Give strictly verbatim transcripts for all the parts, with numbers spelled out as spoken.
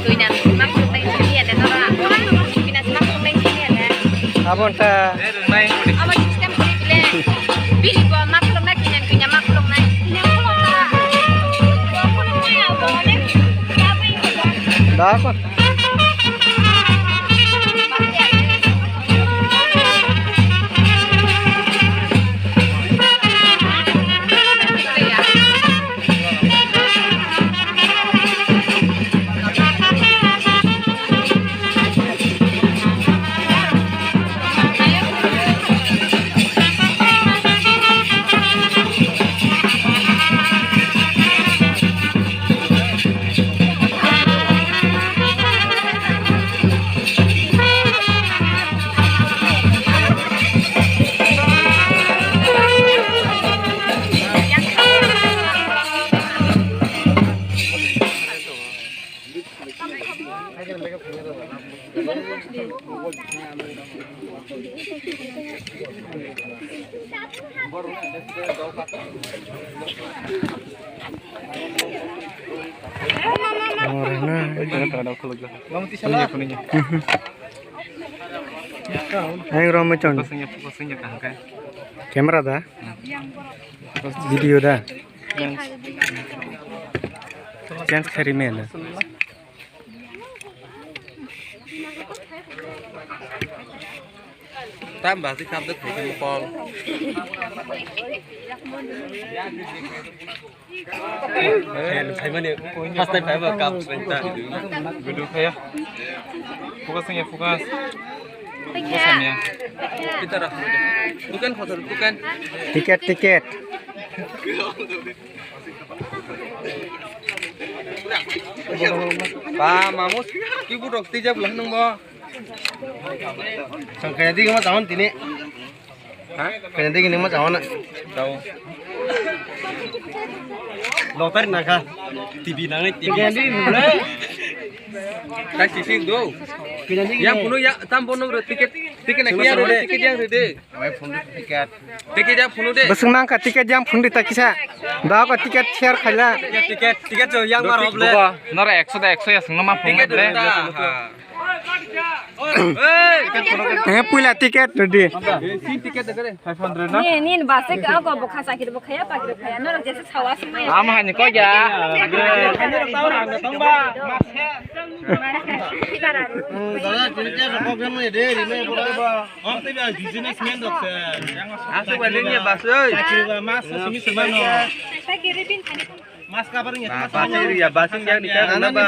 Kuina mak khuluknai sini ya de nora. Kuina mak khuluknai sini ya de. Abo ta. Abo system kuri bile. Bili bo mak khuluknai kuina kuina mak khuluknai. Da ko. Ayang rom chon. Camera da? Video da? Change khairi mena. Tam ba si kam de thai kol. Eh, phaimani, first time phaiba cup swing ta. Gudu phaya. Focus ya, focus. Focus ya. Kita dah. Bukan hotel, bukan. Tiket, tiket. Ba, mamus, ki budok tijak lah nung bo. Sangkaya di ma tahun tini. Ha? Kaya di gini ma tahun na. Tahu. Lotar naka. T V nang T V. Kaya di gini. Tak sisi do. Kaya di gini. Yang puno ya tam bono tiket, tiket na kaya tiket yang rede. Awai phone de ticket. Ticket ya phone de. Bwswk nang kha ticket yang phone de ta kisa. Da ko ticket share khaila. Ticket, ticket jo yang mar hoble. Nora ekso da ekso ya sungno ma phone hoble. Eh, puila ticket ready. Five hundred na? Ni, ni base ka ko bo khasa kiri bo khaya pa kiri khaya. Nora jese chawa sumaya. Am hani ko ya. Dada, tini kaya sa kok yang mana de, rime bola ba. Ang tabi businessman dok se. Asuk ba lengya bas oi. Mas simi sima no. Mas kabar ngi. Bas oi ya bas yang ni ka na ba.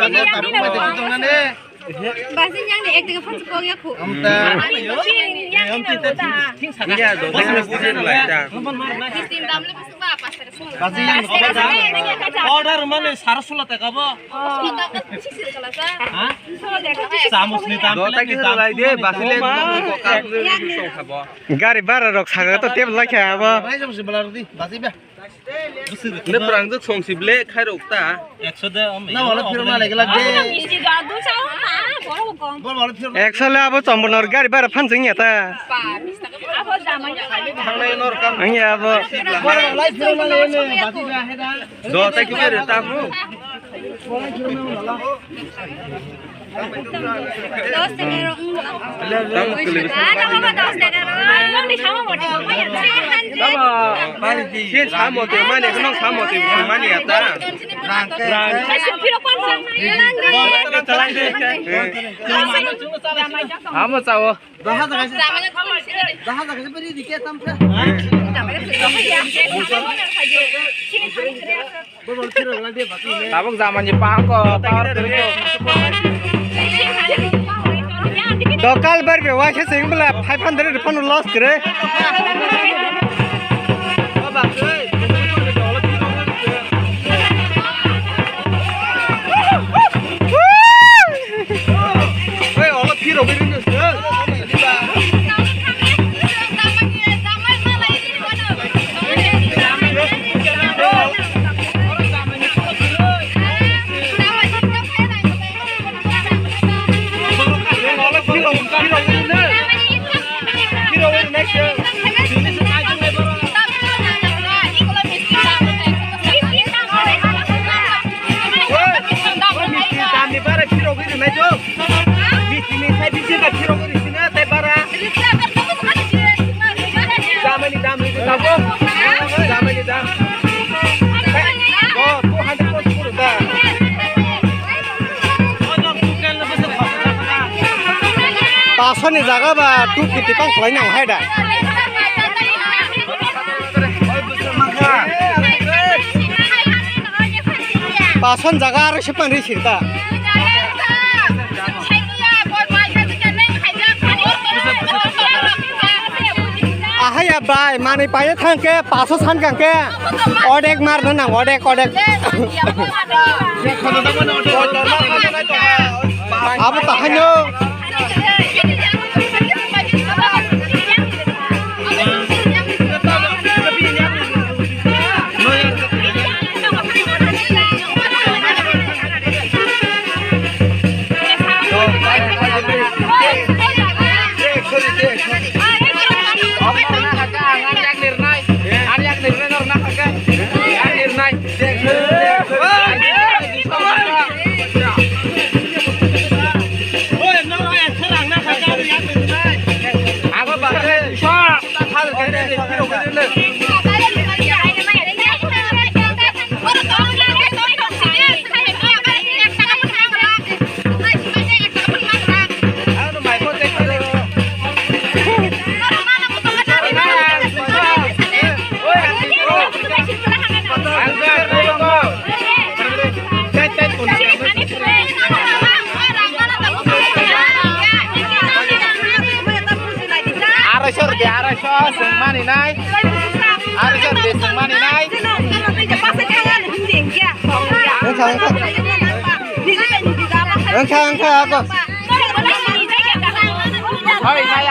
Bas yang ni ek dega phone kok ya khu. Amta. Yang ni ta. Iya do. Bas ni bujen lai ta. Distin dam le bas ba pas. Order mane saro sula taka bo. Ha? Samus ni tam. Dota kisa lai de, basile ko kap song khabo. Gari bara rok saga to tep lai kha bo. Bai jam si bala rodi, basi ba. Le prang jok song si ble khai rok ta. Ekso de. Na wala phiro na legla de. Bol wala phiro. Ekso le abo chombonor gari bara phan sing ya ta. Ang ya abo. Do ta ki bere ta mu. Dos tenga ro. Ah, no, dos tenga ro. Ang ni sama mo. Sin samo te mani, no samo te mani ata. Rang. Rang. Kasi kilo kwan sa. Amo sao. Daha jaga se. Daha jaga se beri dikhe tam se. Bo bol phiro la de baki ne. Tabuk jamani pahang ko. Dokal bar be waisa sing bela five hundred phone loss kre. Hey, all of you, Meeting ni sai bisi ka phirok ri sina tai bara. Jamani dam ri tabuk. Jamani dam. Oh, two hundred forty puro da. Pasoni jaga ba two fifty pang khlai nang hai da. Pason jaga aro sepan ri sirta. Ahaya bai, mani paye thangke, paso san kangke, odek mar nang, odek, odek. Abo tahanyo. Aroiso rwdi, aroiso, chwng mani nai. Aroiso rwdi, chwng mani nai. Wngkha, wngkha. Wngkha, wngkha, ako. Oi, nai,